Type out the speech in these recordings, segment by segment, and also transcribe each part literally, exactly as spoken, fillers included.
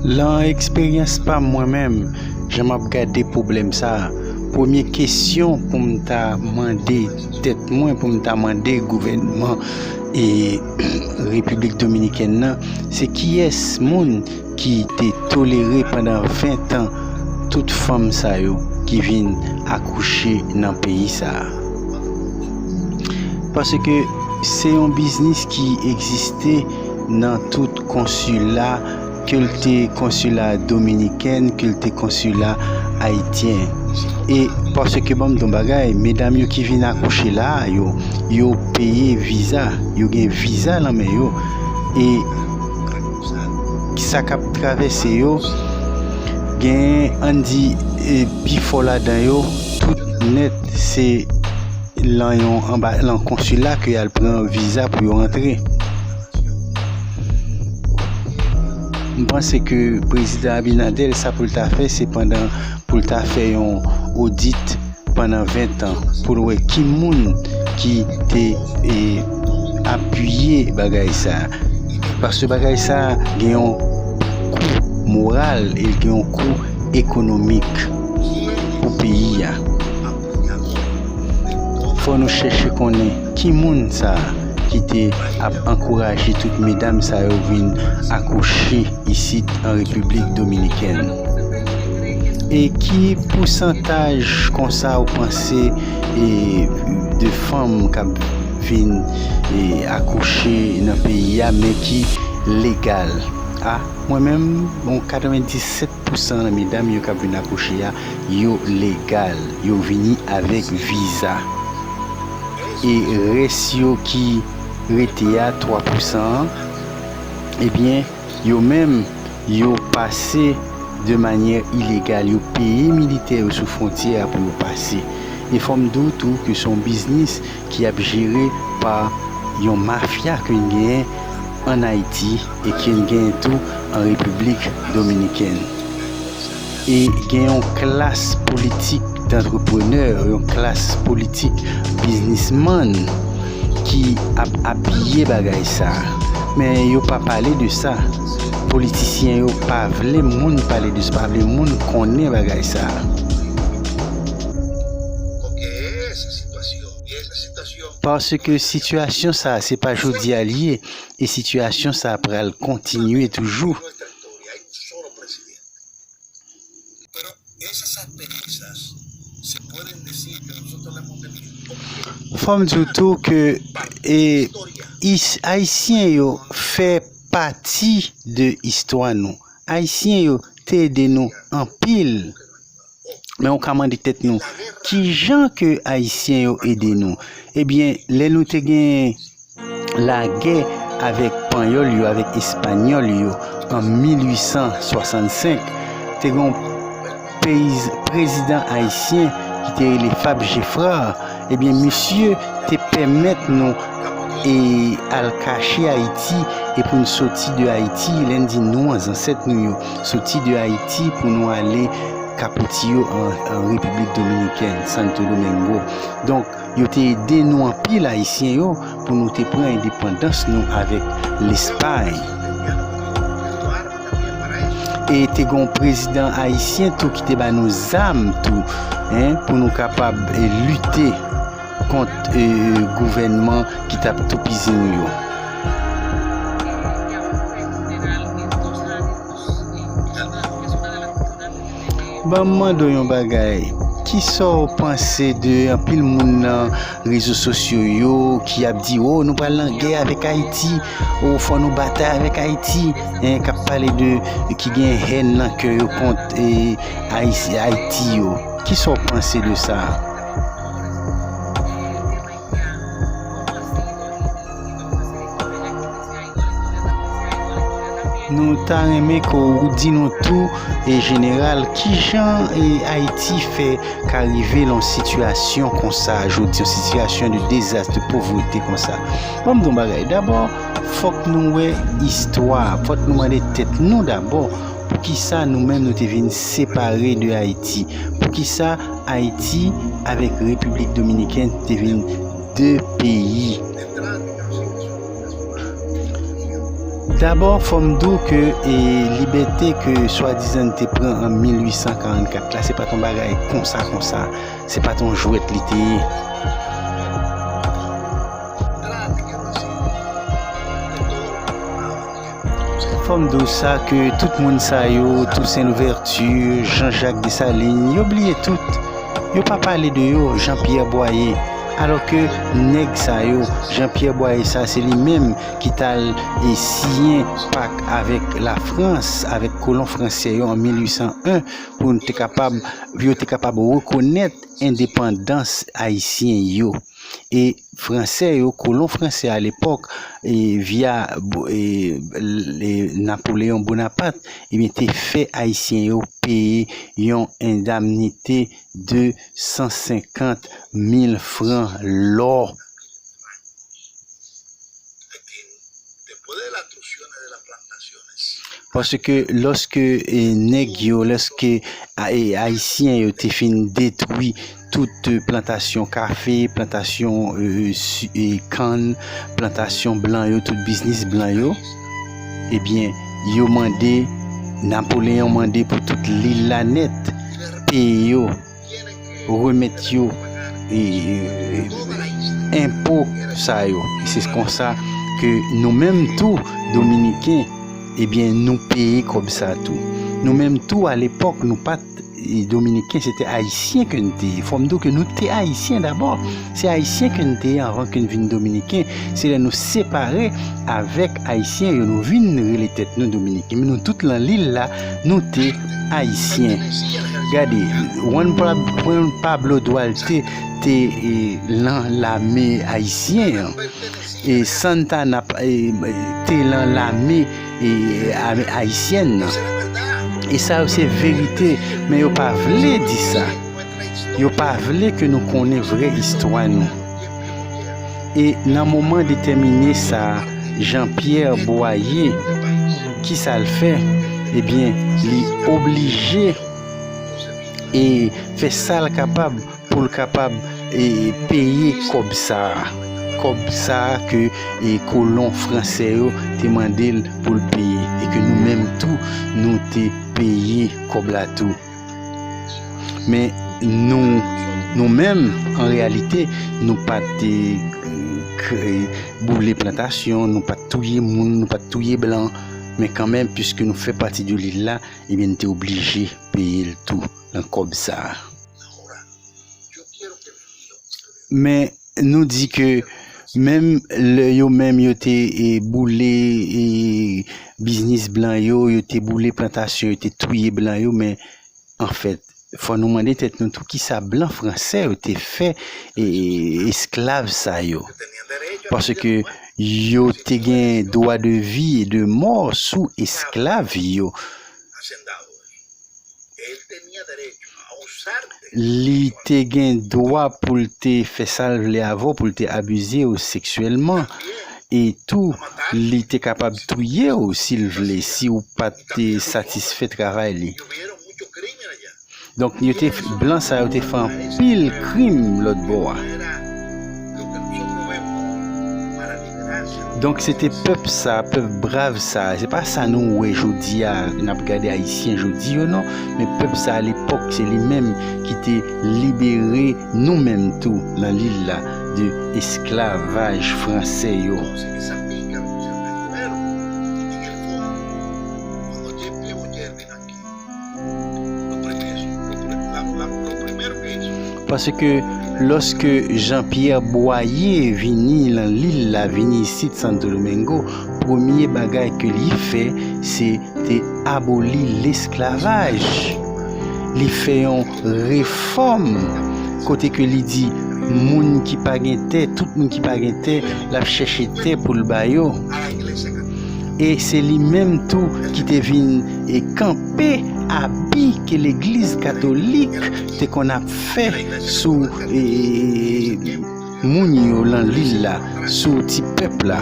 Lan eksperyans pa m mwen menm, jan m ap gade pwoblèm sa a, premye kesyon pou m ta mande tèt mwen, pou m ta mande gouvènman e Repiblik Dominikèn nan, se kiyès moun ki te tolere pandan ven tan tout fanm sa yo ki vin akouche nan peyi sa a. Paske se yon biznis ki egziste nan tout konsila, ke l te konsila dominikèn, ke l te konsila ayityen. E paske, ban m di w bagay, medam yo ki vin akouche la a, yo, yo peye viza, yo gen viza nan men yo. E sa k ap travèse yo, gen, ann di, e, pifò ladan yo, tout nèt, se lan yon anba, lan konsila ke y al pran viza pou yo rantre. M panse ke Prezidan Abinader, sa pou l ta fè, se pandan pou l ta fè yon odit pandan ven tan, pou l wè ki moun ki te, e, apiye bagay sa a. Paske bagay sa a gen yon kou moral e l gen yon kou ekonomik pou peyi a. Fò nou chèche konnen ki moun sa a ki te ap ankouraje tout medam sa yo vin akouche isit an Repiblik Dominikèn. E ki pousantaj konsa ou panse, e, de fanm k ap vin, e, akouche nan peyi a, men ki legal? A, mwen menm, bon, katrevendisèt pou san nan medam yo k ap vin akouche a, yo legal, yo vini avèk viza. E rès yo ki rete a, twa pou san an, ebyen, yo menm, yo pase de manyè ilegal, yo peye militè yo sou fwontyè a pou yo pase. E fò m di w tou ke se yon biznis ki ap jere pa yon mafya ke n genyen ann Ayiti e ke n genyen tou an Repiblik Dominikèn. E gen yon klas politik dantreprenè, yon klas politik biznismann ki ap apiye bagay sa a. Men yo pa pale de sa. Politisyen yo pa vle moun pale de sa, pa vle moun konnen bagay sa a. Paske sitiyasyon sa a, se pa jodi a l ye, e sitiyasyon sa a pral kontinye toujou. Fò m di w tou ke, e, is-, Ayisyen yo fè pati de istwa nou. Ayisyen yo te ede nou anpil. Men ou ka mande tèt nou, kijan ke Ayisyen yo ede nou? Ebyen, lè nou te gen lagè avèk Panyòl yo, avèk Espanyòl yo, an mil uit san swasannsenk, te gen yon peyiz-, prezidan ayisyen ki te rele Fab Geffrard. Ebyen, misye te pèmèt nou, e, al kache Ayiti, e pou n soti de Ayiti, lè n di nou an, zansèt nou yo, soti de Ayiti pou nou ale Capotillo an, an Repiblik Dominikèn, Santo Domingo. Donk, yo te ede nou anpil, Ayisyen yo, pou nou te pran endepandans nou avèk Lespay. E te gen yon prezidan ayisyen tou ki te ba nou zam tou, en, pou nou kapab, e, lite kont, e, gouvènman ki t ap toupizi nou yo. Ban m mande w yon bagay. Kisa w panse de anpil moun nan rezo sosyo yo ki ap di, "O, nou pral nan gè avèk Ayiti, o, fò nou batay avèk Ayiti," en, k ap pale de, ki gen hèn nan kè yo kont, e, Ayis-, Ayiti yo? Kisa w panse de sa? Nou ta renmen ke w di nou tou, e, jeneral, kijan, e, Ayiti fè ka rive lan yon sitiyasyon konsa jodi, yon sitiyasyon de dezas, de povrete konsa. Ban m di w yon bagay. Dabò, fòk nou wè istwa, fòk nou mande tèt nou dabò, poukisa nou menm nou te vin separe de Ayiti? Poukisa Ayiti avèk Repiblik Dominikèn te vin de peyi? Dabò, fò m di w ke e, libète ke swadizan n te pran an mil uit san karannkat la, se pa t yon bagay konsa, konsa. Se pa t yon jwèt li te ye. Fò m di w sa ke tout moun sa yo, Toussaint Louverture, Jean-Jacques Dessalines, yo bliye tout. Yo pa pale de yo, Jean-Pierre Boyer. Alò ke nèg sa yo, Jean-Pierre Boyer sa, se li menm ki t al e siyen pak avèk Lafrans, avèk kolon fransè yo an mil uit san en, pou n te kapab, pou yo te kapab rekonèt endepandans ayisyen yo. E fransè yo, kolon fransè a lepòk, e via bo- e, e, Napoleon Bonaparte, ebyen, te fè ayisyen yo peye yon endamnite de san senkant mil fran lò. Paske lòske e, nèg yo, lòske a- e, ayisyen yo te fin detwi tout e, plantasyon kafe, plantasyon e, si- e, kann, plantasyon blan yo, tout biznis blan yo, ebyen, yo mande, Napoleyon mande pou tout lil la nèt peye yo, remèt yo e, e, enpo sa yo. E se konsa ke nou menm tou, Dominiken, ebyen, nou peye kòb sa tou. Nou menm tou, alepòk, nou pa t e, Dominiken, se te Ayisyen ke n te ye. Fò m di w ke nou te Ayisyen dabò. Se Ayisyen ke n te ye anvan ke n vin Dominiken. Se lè nou separe avèk Ayisyen yo, nou vin rele tèt nou Dominiken. Men nou tout lan lil la, nou te Ayisyen. Gade, Juan Pab- Juan Pablo Duarte te e, lan lame ayisyen an. E Santa Ana e, te lan lame e, ame- ayisyèn nan. E sa yo se verite, men yo pa vle di sa. Yo pa vle ke nou konnen vrè istwa nou. E nan moman detèmine sa, Jean-Pierre Boyer, ki sa l fè? Ebyen, li oblije e fè sa l kapab pou l kapab e, peye kòb sa a. Kòb sa a ke e, kolon fransè yo te mande l pou l peye e ke nou menm tou, nou te peye kòb la tou. Men nou, nou menm, an reyalite, nou pa t e, kre- boule plantasyon, nou pa t touye moun, nou pa t touye blan. Men kanmenm, piske nou fè pati de lil la, ebyen, nou te oblije peye l tou nan kòb sa a. Men nou di ke menm lè yo menm yo te e, boule e, biznis blan yo, yo te boule plantasyon, yo te touye blan yo, men anfèt, fò nou mande tèt nou tou kisa blan fransè yo te fè e, esklav sa yo. Paske yo te gen dwa de vi e de mò sou esklav yo. Li te gen dwa pou l te fè sa l vle avè w, pou l te abize w seksyèlman. E tou, li te kapab touye w si l vle, si w pa te satisfè travay li. Donk, yo te, blan sa yo te fè anpil krim lòt bò a. Donk, se te pèp sa, pèp brav sa. Se pa sa nou wè jodi a, n ap gade Ayisyen jodi yo, non. Men pèp sa, alepòk, se li menm ki te libere nou menm tou, nan lil la, de esklavaj fransè yo. Paske lòske Jean-Pierre Boyer vini lan lil la, vini isit Santo Domingo, premye bagay ke li fè, se te aboli lesklavaj. Li fè yon refòm kote ke li di moun ki pa gen tè, tout moun ki pa gen tè, l ap chèche tè pou l ba yo. E se li menm tou ki te vin e kanpe abi ke legliz katolik te konn ap fè sou e, moun yo lan lil la, sou ti pèp la.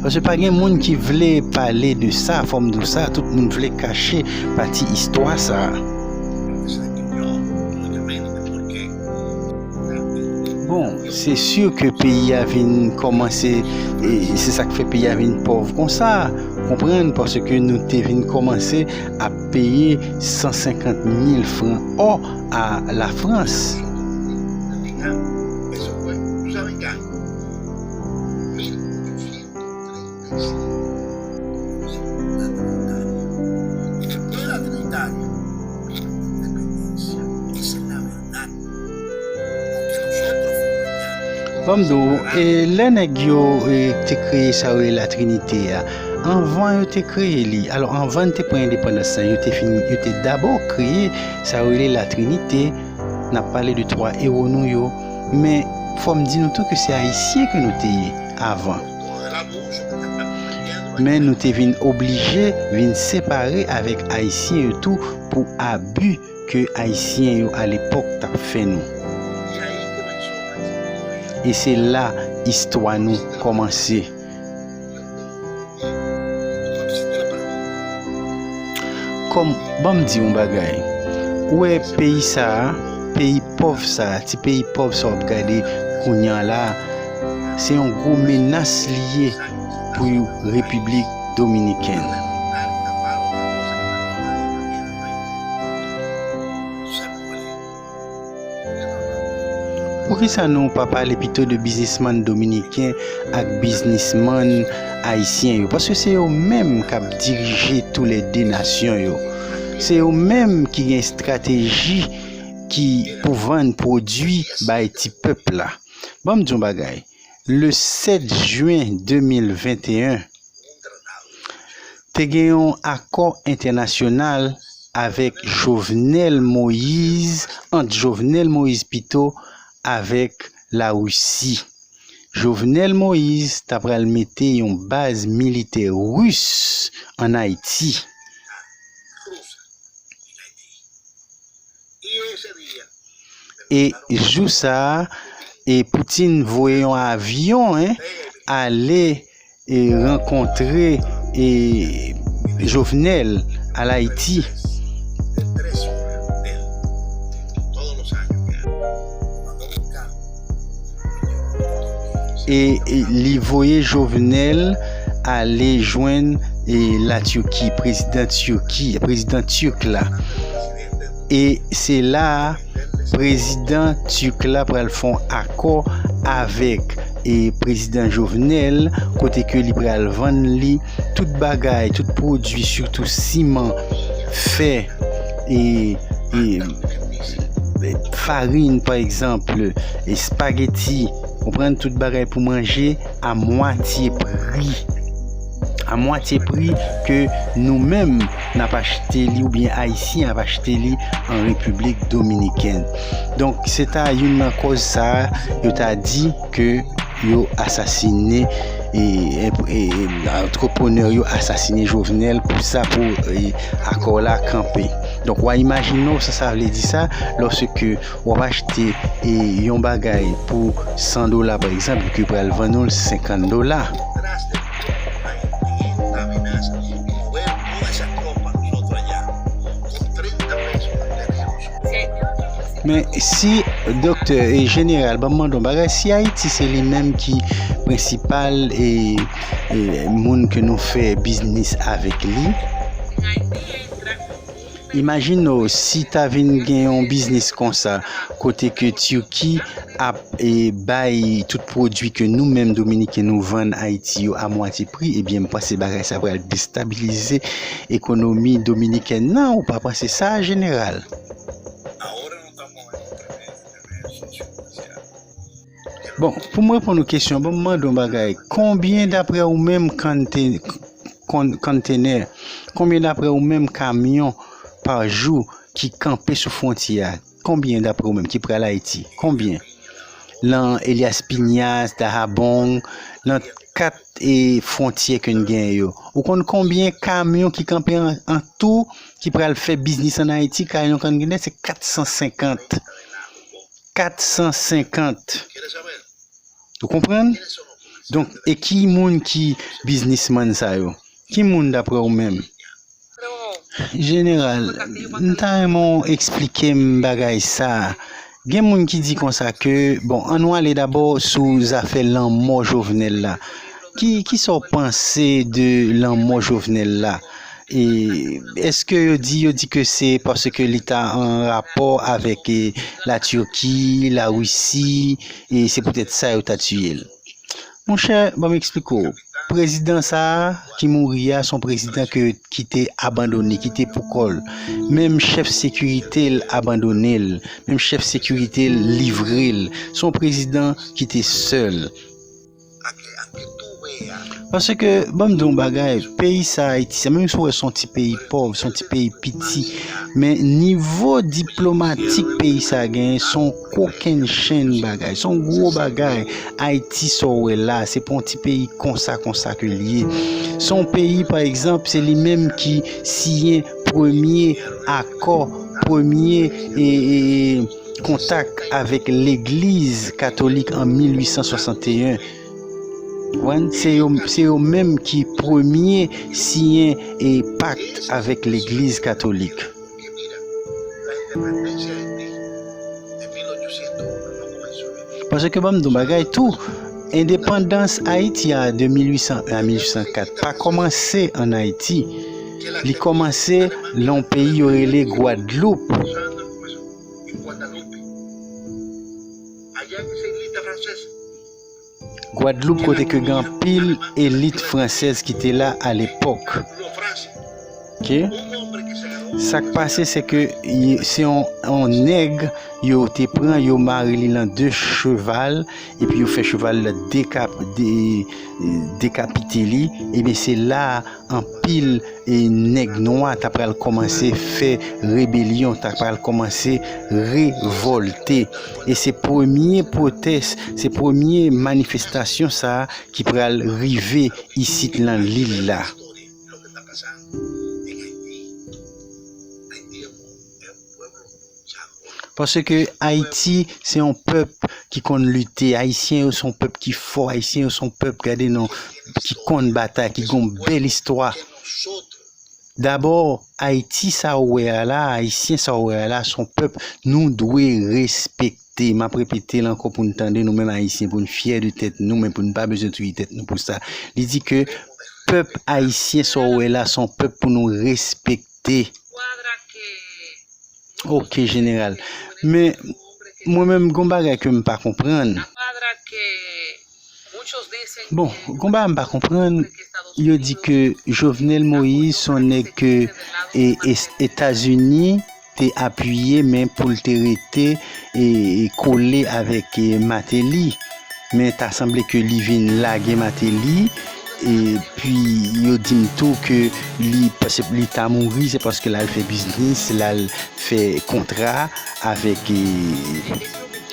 Paske pa gen moun ki vle pale de sa, fò m di w sa, tout moun vle kache pati istwa sa. Bon, Se si ke peyi a vin kòmanse, e se sa k fè peyi a vin pòv konsa, konprann, paske nou te vin kòmanse ap peye san senkant mil fran ò a Lafrans. Ban m di w, e, lè nèg yo, e, te kreye sa yo rele Latrinite a, anvan yo te kreye li, alò, anvan n te pran endepandans la, yo te fin, yo te dabò kreye sa yo rele Latrinite. N ap pale de twa ewo nou yo, men fò m di nou tou ke se Ayisyen ke nou te ye avan. Men nou te vin oblije vin separe avèk Ayisyen yo tou pou abi ke Ayisyen yo alepòk t ap fè nou. E se la istwa nou kòmanse. Kòm, ban m di yon bagay. Ou wè peyi sa a, peyi pòv sa a, ti peyi pòv sa w ap gade kounye a la a, se yon gwo menas li ye pou Repiblik Dominikèn. Poukisa nou pa pale pito de biznismann dominiken ak biznismann ayisyen yo? Paske se yo menm k ap dirije toulède nasyon yo. Se yo menm ki gen estrateji ki pou vann pwodui bay ti pèp la. Ban m di yon bagay. Le sèt jen de mil venteyen, te gen yon akò entènasyonal avèk Jovenel Moïse, ant Jovenel Moïse pito, avèk Larisi. Jovenel Moïse ta pral mete yon baz militè ris ann Ayiti. E jou sa a, e Putin voye yon avyon, en, ale e rankontre e Jovenel al Ayiti. E, e li voye Jovenel ale jwenn e Latirki, prezidan Tirki, prezidan tirk la. E se la a prezidan tirk la pral fè yon akò avèk e prezidan Jovenel, kote ke li pral vann li tout bagay, tout pwodui, sitou siman, fè, e, e, e farin, pa egzanp, espageti, konprann, tout bagay pou manje a mwatye pri. A mwatye pri ke nou menm n ap achte li oubyen Ayisyen ap achte li an Repiblik Dominikèn. Donk, se ta youn nan kòz sa a, yo ta di ke yo asasine e, e, e, e antreprenè yo asasine Jovenel pou sa, pou e, akò la kanpe. Donk, w a imajine w sa sa vle di sa, lòske w ap achte e, yon bagay pou san dola, pa egzanp, ke yo pral vann ou l senkant dola. Men si, doktè e jeneral, ban m mande yon bagay, si Ayiti se li menm ki prensipal e, e moun ke nou fè biznis avèk li, imajine w si ta vin gen yon biznis konsa, kote ke Tirki ap e, bay tout pwodui ke nou menm Dominiken nou vann Ayiti yo a mwatye pri, ebyen, m panse bagay sa pral destabilize ekonomi dominikèn nan, ou pa panse sa, jeneral? Bon, pou m reponn ou kesyon, bon, m mande yon bagay. Konbyen, daprè ou menm, kante-, kon-, kontenè, konbyen, daprè ou menm, kamyon pa jou ki kanpe sou fwontyè a? Konbyen, daprè ou menm, ki pral Ayiti? Konbyen? Lan Elias Piñas, Dajabón, lan kat e fwontyè ke n genyen yo. Ou konn konbyen kamyon ki kanpe an, an tou, ki pral fè biznis ann Ayiti, kamyon k ann genyen, se kat san senkant. Kat san senkant. Ou konprann? Donk, e ki moun ki biznismann sa yo? Ki moun, daprè ou menm? Jeneral, m ta renmen w eksplike m bagay sa a. Gen moun ki di konsa ke, bon, ann nou ale dabò sou zafè lanmò Jovenel la. Ki, kisa w panse de lanmò Jovenel la? E, èske yo di, yo di ke se paske li ta an rapò avèk, e, Latirki, Larisi, e se poutèt sa yo ta tiye l? Monchè, ban m eksplike w. Prezidan sa a ki mouri a, se yon prezidan ke, ki te abandone, ki te pou kò l. Menm chèf sekirite l abandone l. Menm chèf sekirite l livre l. Se yon prezidan ki te sèl. Paske, ban m di w yon bagay, peyi sa Ayiti, sa, menm si w wè se yon ti peyi pòv, se yon ti peyi piti, men nivo diplomatik peyi sa genyen, se yon kokennchenn bagay, se yon gwo bagay. Ayiti sa w wè la, se pa yon ti peyi konsa, konsa ke l ye. Se yon peyi, pa egzanp, se li menm ki siyen premye akò, premye, e, e, kontak avèk Legliz Katolik an mil ui san swasanteyen. Konprann? Se yo, se yo menm ki premye siyen e pak avèk Legliz Katolik. Paske ban m di w bagay tou, endepandans Ayiti a de mil ui san a mil ui san kat pa kòmanse ann Ayiti. Li kòmanse nan yon peyi yo rele Gwadloup. Gwadloup, kote ke gen anpil elit fransèz ki te la alepòk. Oke? Sa k pase, se ke y-, se yon, yon nèg yo te pran, yo mare li nan de cheval, epi yo fè cheval la dekap-, de-, dekapite li. Ebyen, se la a anpil, e, nèg nwa ta pral kòmanse fè rebelyon, ta pral kòmanse revòlte. E se premye pwotès, se premye manifestasyon sa a ki pral rive isit nan lil la. Paske Ayiti se yon pèp ki konn lite. Ayisyen yo se yon pèp ki fò. Ayisyen yo se yon pèp, gade non, ki konn batay, ki gon bèl istwa. Dabò, Ayiti sa w wè a la, Ayisyen sa w wè a la, se yon pèp nou dwe respekte. M ap repete l ankò pou n tande, nou menm Ayisyen, pou n fyè de tèt nou, men pou n pa bezwen touye tèt nou pou sa. Li di ke pèp ayisyen sa w wè la, se yon pèp pou nou respekte. Ok, jeneral. Men, mwen menm, gon bagay ke m pa konprann. Bon, gon bagay m pa konprann, yo di ke Jovenel Moïse, se yon nèg ke, e, e, Etazini te apiye, men pou l te rete, e, e, kole avèk, e, Martelly. Men ta sanble ke li vin lage Martelly, epi yo di m tou ke li, paske li ta mouri, se paske l al fè biznis, l al fè kontra avèk, e,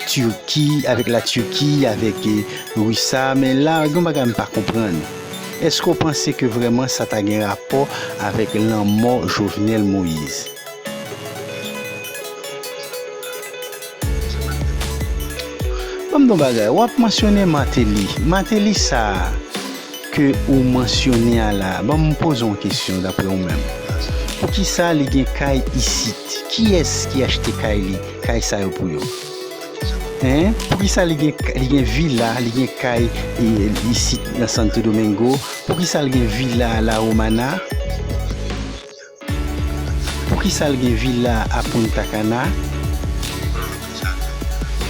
Turki, avèk la Turki, avèk, e, Risa. Men la, gen yon bagay m pa konprann. Èske w panse ke vrèman sa ta gen rapò avèk lanmò Jovenel Moïse? Ban m di w bagay, w ap mansyone Martelly. Martelly sa a ke ou mansyone a la, ban m poze w yon kesyon daprè ou menm. Poukisa li gen kay isit? Kiyès ki achte kay li, kay sa yo pou yo? Hein? Poukisa li gen, li gen vila, li gen kay, e, isit nan Santo Domingo? Poukisa li gen vila La Romana? Poukisa l gen vila a Punta Cana?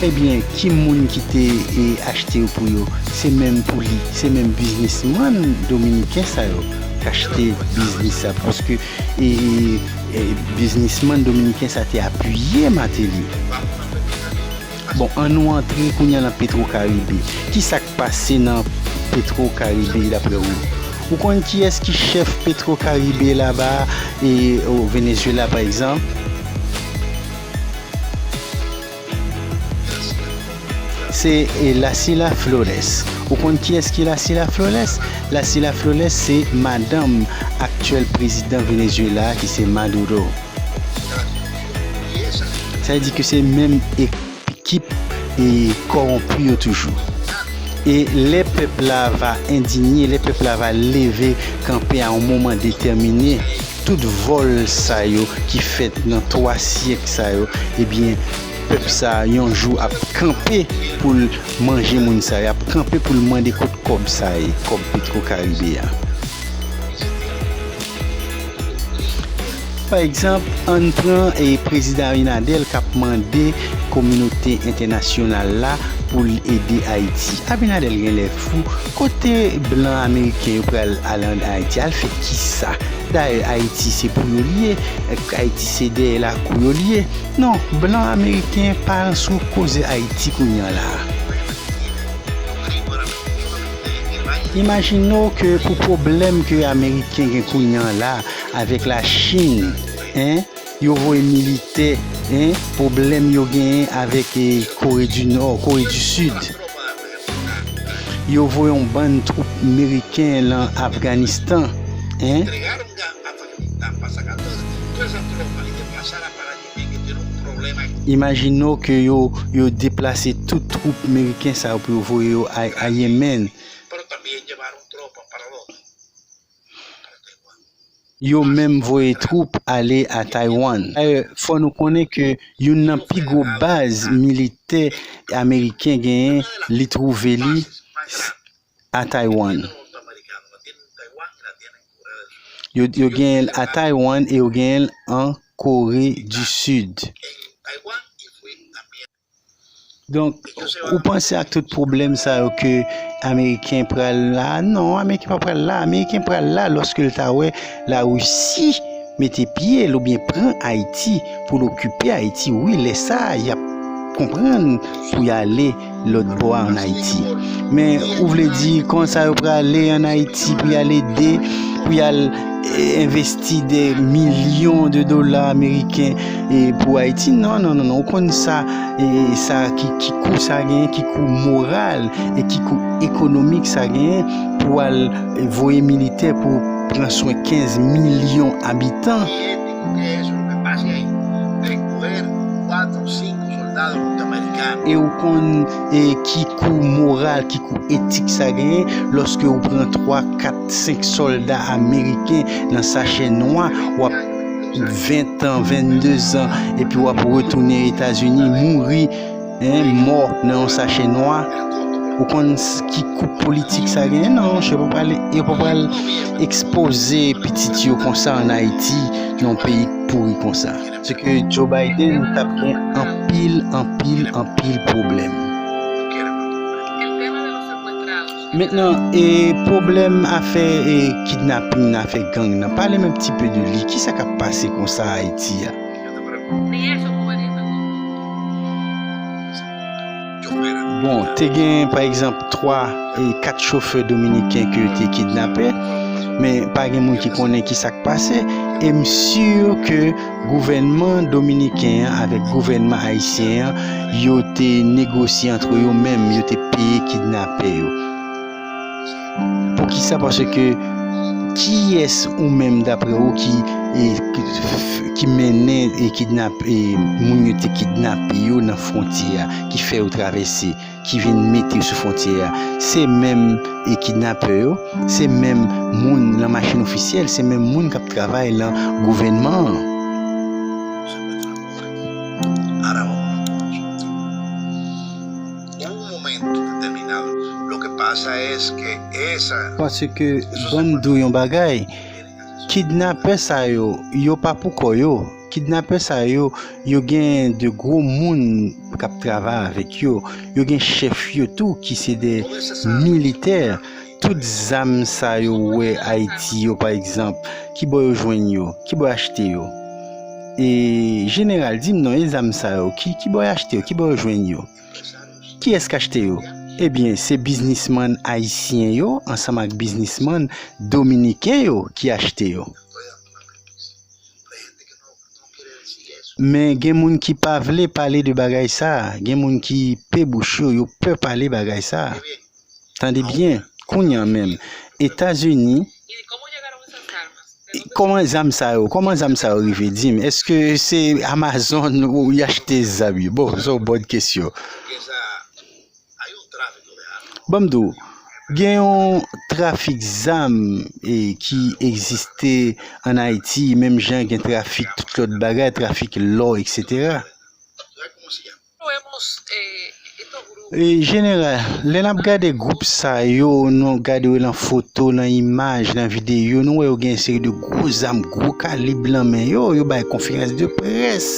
Ebyen, ki moun ki te, e, achte yo pou yo? Se menm pou li, se menm biznismann dominiken sa yo k achte biznis sa, paske, e, e, e, biznismann dominiken sa te apiye Martelly. Bon, ann nou antre kounye a nan Petro Caribe. Kisa k pase nan Petro Caribe, daprè ou? Ou konn kiyès ki chèf Petro Caribe laba, e, o Venezuela, pa egzanp? Se, e, Lacila Flores. Ou konn kiyès ki Lacila Flores? Lacila Flores se madanm aktyèl prezidan Venezuela ki se Maduro. Sa vle di ke se menm ekip, e, kòwonpi yo toujou. E lè pèp la va endinye, lè pèp la va leve kanpe a yon moman detèmine, tout vòl sa yo ki fèt nan twa syèk sa yo, ebyen, Pèp sa a, yon jou, ap kanpe pou l manje moun sa yo, ap kanpe pou l mande kot kòb sa ye, kòb Petro Caribe a. Pa egzanp, ann pran, e, Prezidan Abinader k ap mande kominote entènasyonal la pou l ede Ayiti. Abinader genlè fou. Kote blan ameriken yo pral al ann Ayiti? Al fè kisa? Dayè, Ayiti se pou yo l ye. Ayiti se dèyè lakou yo l ye. Non, blan ameriken pa sou koze Ayiti kounye a la. Imajine w ke pou pwoblèm ke ameriken gen kounye a la avèk Lachin, en, yo voye militè, en, pwoblèm yo genyen avèk, e, Kore di Nò, Kore di Sid. Yo voye yon bann twoup meriken lan Afganistan, en. Imajine w ke yo, yo deplase tout twoup meriken sa yo pou yo voye yo a, a Yemen. Yo menm voye twoup ale a Taiwan. Dayè, fò nou konnen ke youn nan pi gwo baz militè ameriken genyen, li twouve li a Taiwan. Yo, yo genyen l a Taiwan e yo genyen l an Kore di Sid. Donk, ou panse ak tout pwoblèm sa yo ke Ameriken pral la? Non, Ameriken pa pral la. Ameriken pral la lòske l ta wè Larisi mete pye l oubyen pran Ayiti pou l okipe Ayiti. Wi, lè sa a, y ap konprann pou y ale lòt bò a ann Ayiti. Men, ou vle di, kòman sa yo prale ann Ayiti pou y al ede, pou y al, e, envesti de milyon de dola ameriken, e, pou Ayiti? Non, non, non, non. Ou konn sa, e, sa ki, ki kou sa genyen, ki kou moral, e ki kou ekonomik sa genyen pou al, e, voye militè pou pran swen kenz milyon abitan. E ou konn, e, ki kou moral, ki kou etik sa genyen lòske ou pran twa, kat, senk sòlda ameriken nan sachè nwa, w ap ven tan, venndezan, epi w ap retounen Etazini, mouri, en, mò nan yon sachè nwa. Ou konn s-, ki kou politik sa genyen? Non, yo pa pral, yo pa pral ekspoze pitit yo konsa ann Ayiti, nan yon peyi pouri konsa. Se ke Joe Biden t ap gen anpil, anpil, anpil pwoblèm. Mentnan, e, pwoblèm afè, e, kidnaping nan, afè gang nan, pale m un petit peu de li. Kisa k ap pase konsa Ayiti a? Bon, te gen, pa egzanp, twa, e, kat chofè dominiken ke yo te kidnape, men pa gen moun ki konnen ki sa k pase. E m si ke gouvènman dominiken an avèk gouvènman ayisyen an, yo te negosye antre yo menm, yo te peye kidnapè yo. Poukisa? Paske kiyès ou menm, daprè ou, ki, e, ki, ki mennen, e, kidnap-, e, moun yo te kidnape yo nan fwontyè a, ki fè yo travèse, ki vin mete yo sou fwontyè a? Se menm, e, kidnapè yo, se menm moun nan machin ofisyèl, se menm moun k ap travay lan gouvènman an. Paske, ban m di w yon bagay, kidnapè sa yo, yo pa pou kò yo. Kidnapè sa yo, yo gen de gwo moun k ap travay avèk yo. Yo gen chèf yo tou ki se de militè. Tout zam sa yo wè Ayiti yo, pa egzanp, ki bò yo jwenn yo? Ki bò yo achte yo? E, jeneral, di m non, e zam sa yo, ki, ki bò yo achte yo? Ki bò yo jwenn yo? Kiyès k achte yo? Ebyen, se biznismann ayisyen yo ansanm ak biznismann dominiken yo ki achte yo. Men gen moun ki pa vle pale de bagay sa a. Gen moun ki pe bouch yo, yo pè pale bagay sa a. Tande byen, kounye a menm, Etazini, kòman zam sa yo, kòman zam sa yo rive? Di m, èske se Amazon ou y achte zam yo? Bon, se yon bòn kesyon. Ban m di w, gen yon trafik zam, e, ki egziste ann Ayiti, menm jan gen trafik tout lòt bagay, trafik lò, etsetera. E, Jeneral, lè n ap gade gwoup sa yo, nou gade yo nan foto, nan imaj, nan videyo, nou wè yo gen yon seri de gwo zam, gwo kalib nan men yo, yo bay konferans de près.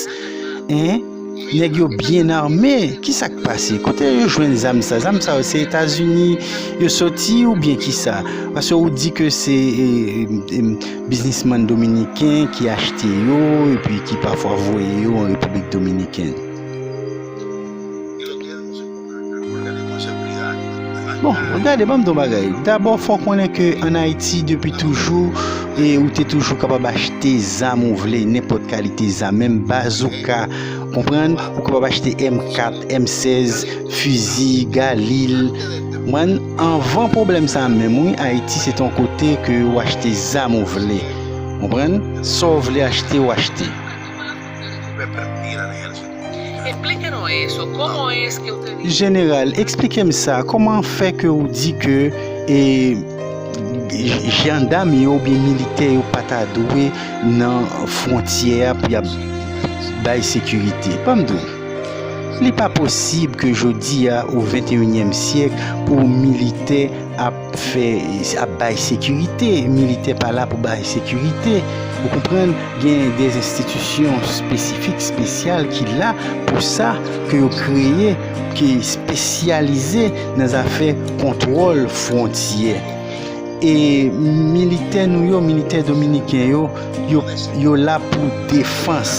Hein? Nèg yo byen ame. Kisa k pase? Kote yo jwenn zam sa? Zam sa yo se Etazini yo soti oubyen kisa? Paske ou di ke se, e, e, e, biznismann dominiken ki achte yo epi ki pafwa voye yo an Repiblik Dominikèn. Bon, gade, ban m di w bagay. Dabò, fò w konnen ke ann Ayiti, depi toujou, e, ou te toujou kapab achte zam ou vle, nenpòt kalite zam, menm bazouka, konprann? Ou kapab achte M kat, M sèz, fizi, galil. Konprann? Anvan pwoblèm sa a menm, wi, Ayiti se t on kote ke ou achte zam ou vle. Konprann? Sa w vle achte, ou achte. Jeneral, eksplike m sa. Kòman fè ke ou di ke, e, jandam yo oubyen militè yo pa ta dwe nan fwontyè a pou y ap bay sekirite? Ban m di w, li pa posib ke jodi a, o venteyinyèm syèk, pou militè ap fè, ap bay sekirite. Militè pa la pou bay sekirite. Ou konprann? Gen de enstitisyon espesifik, espesyal ki la pou sa, ke yo kreye, ki espesyalize nan zafè kontwòl fwontyè. E militè nou yo, militè dominiken yo, yo, yo la pou defans.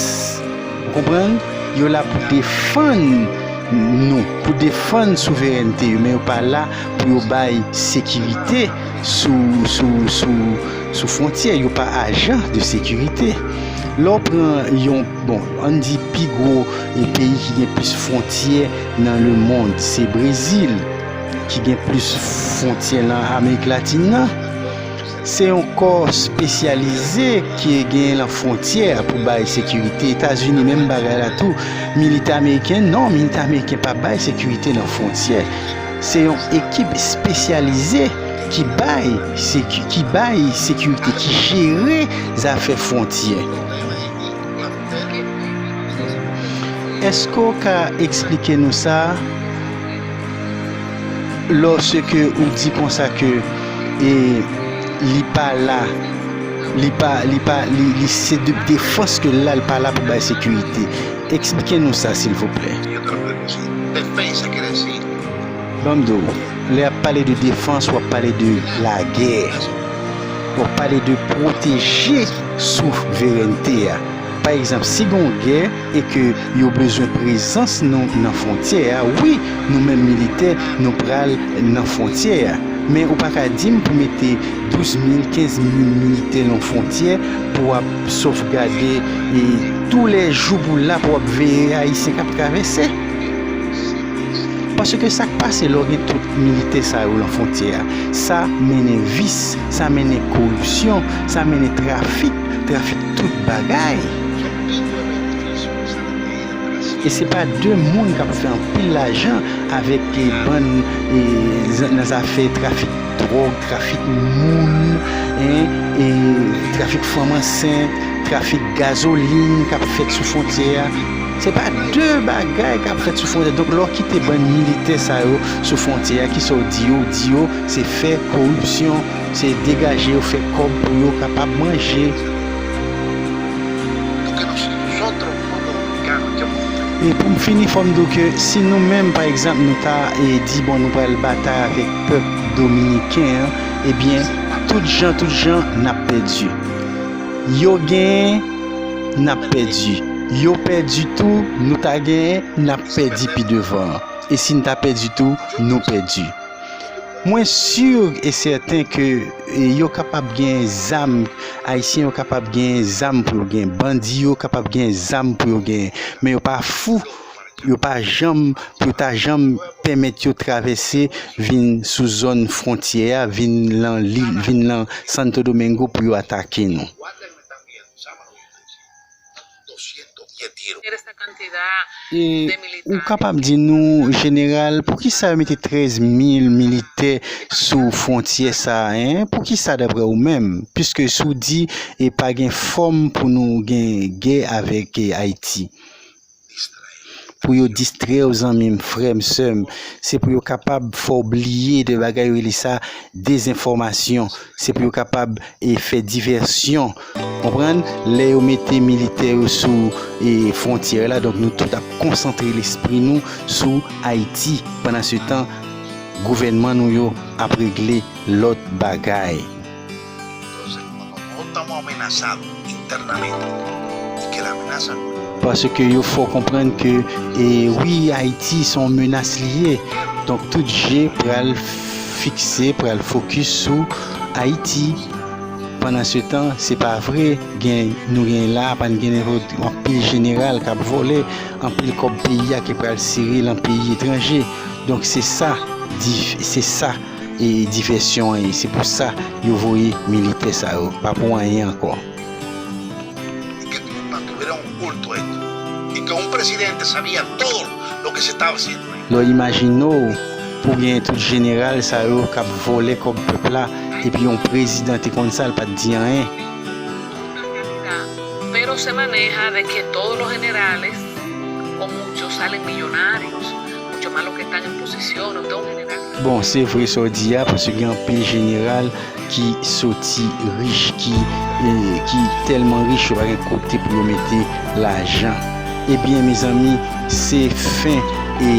Ou konprann? Yo la pou defann nou, pou defann souverènte yo, men yo pa la pou yo bay sekirite sou, sou, sou, sou fwontyè. Yo pa ajan de sekirite. Lè w pran yon, bon, ann di pi gwo, e, peyi ki gen plis fwontyè nan lemonn, se Brezil, ki gen plis fwontyè nan Amerik Latin nan. Se yon kò espesyalize ki genyen nan fwontyè pou bay sekirite. Etazini, menm bagay la tou. Militè ameriken, non, militè ameriken pa bay sekirite nan fwontyè. Se yon ekip espesyalize ki bay seki-, ki bay sekirite, ki jere zafè fwontyè. Èske w ka eksplike nou sa? Lòske ou di konsa ke, e, li pa la, li pa, li pa, li, li se de defans ke l la, li pa la pou bay sekirite. Eksplike nou sa, silvouplè. Ban m di w, lè y ap pale de defans, w ap pale de lagè. W ap pale de pwoteje souverènte a. Pa egzanp, si gen yon gè e ke yo bezwen prezans nou nan fwontyè a, wi, nou menm militè, nou pral nan fwontyè a. Men ou pa ka di m pou mete douz mil, kenz mil militè nan fwontyè pou ap sovgade, e, toulèjou pou la pou ap veye Ayisyen k ap travèse. Paske sa k pase lè w gen tout militè sa yo nan fwontyè a, sa mennen vis, sa mennen koripsyon, sa mennen trafik, trafik tout bagay. E se pa de moun k ap fè anpil lajan avèk, e, bann, e, nan zafè trafik dwòg, trafik moun, en, e, trafik fanm ansent, trafik gazolin k ap fèt sou fwontyè a. Se pa de bagay k ap fèt sou fwontyè. Donk, lè w kite bann militè sa yo sou fwontyè a, kisa w di yo? W di yo se fè koripsyon, se degaje yo, fè kòb pou yo kapab manje. E pou m fini, fò m di w ke si nou menm, pa egzanp, nou ta, e, di, bon, nou pral batay avèk pèp dominiken an, ebyen, tout jan, tout jan, n ap pèdi. Yo genyen, n ap pèdi. Yo pèdi tou, nou ta genyen, n ap pèdi pi devan. E si n ta pèdi tou, nou pèdi. Mwen si e sèten ke, e, yo kapab gen zam, Ayisyen yo kapab gen zam pou yo gen, bandi yo kapab gen zam pou yo gen, men yo pa fou, yo pa janm, pou yo ta janm pèmèt yo travèse vin sou zòn fwontyè a, vin lan lil, vin lan Santo Domingo pou yo atake nou. E ou kapab di nou, jeneral, poukisa yo mete trèz mil militè sou fwontyè sa a, en? Poukisa, daprè ou menm? Piske si w di, e pa gen fòm pou nou gen gè avèk, e, Ayiti. pou yo distrè w, zanmi m, frè m, sè m. Se pou yo kapab fè w bliye de bagay yo rele sa dezenfòmasyon. Se pou yo kapab e fè divèsyon. Konprann? Lè yo mete militè yo sou e fwontyè la, donk nou tout ap konsantre lespri nou sou Ayiti. Pandansetan, gouvènman nou yo ap regle lòt bagay. Entonces, como nosotros estamos amenazados internamente y que la amenaza no Paske yo fè w konprann ke, e, wi, Ayiti se yon menas li ye. Donk, tout je pral fikse, pral fokis sou Ayiti. Pandansetan, se pa vre, gen, nou gen la, pa n gen nenpòt anpil jeneral k ap vòlè, anpil kòb peyi a ki pral sere lan peyi etranje. Donk, se sa, di, se sa e divèsyon an ye. Se pou sa yo voye militè sa yo. Pa pou anyen ankò. Y que mantuvieron oculto esto. Y que un presidente sabía todo lo que se estaba haciendo ahí. Lè w imajine w pou gen tout jeneral sa yo k ap vòlè kòb pèp la, epi yon prezidan te konn sa, l pa t di anyen. Pero se maneja de que todos los generales, o muchos, salen millonarios, mucho más los que están en posición, no tengo general. Bon, se vre sa w di a, paske gen anpil jeneral ki soti rich, ki, e, ki tèlman rich yo pa gen kote pou yo mete lajan. Ebyen, mezanmi, se fen e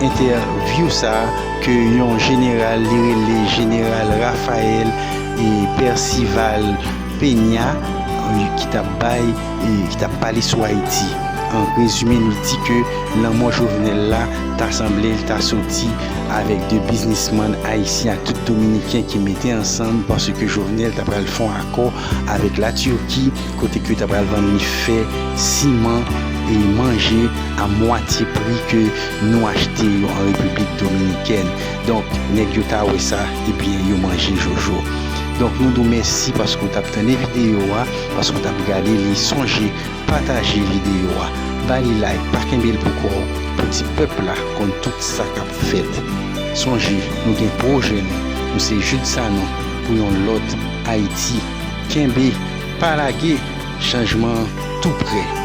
entèvyou sa a ke yon jeneral, li rele Jeneral Raphaël e Percival Peña, e, ki t ap bay, e, ki t ap pale sou Ayiti. An rezime, nou di ke lanmò Jovenel la ta sanble l ta soti avèk de biznismann ayisyen ak tout dominiken ki mete ansanm paske Jovenel ta pral fè yon akò avèk Latiki, kote ke yo ta pral vann li fè, siman e manje a mwatye pri ke nou achte yo an Repiblik Dominikèn. Donk, nèg yo ta wè sa, ebyen, yo manje jojo. Donk, nou di w mèsi paske w t ap tande videyo a, paske w t ap gade li. Sonje, pataje videyo a, ba li like, pa kenbe l pou kò w, pou ti pèp la konn tout sa k ap fèt. Sonje, nou gen pwojè nou, nou se Jude Sanon pou yon lòt Ayiti. Kenbe, pa lage, chanjman an tou prè.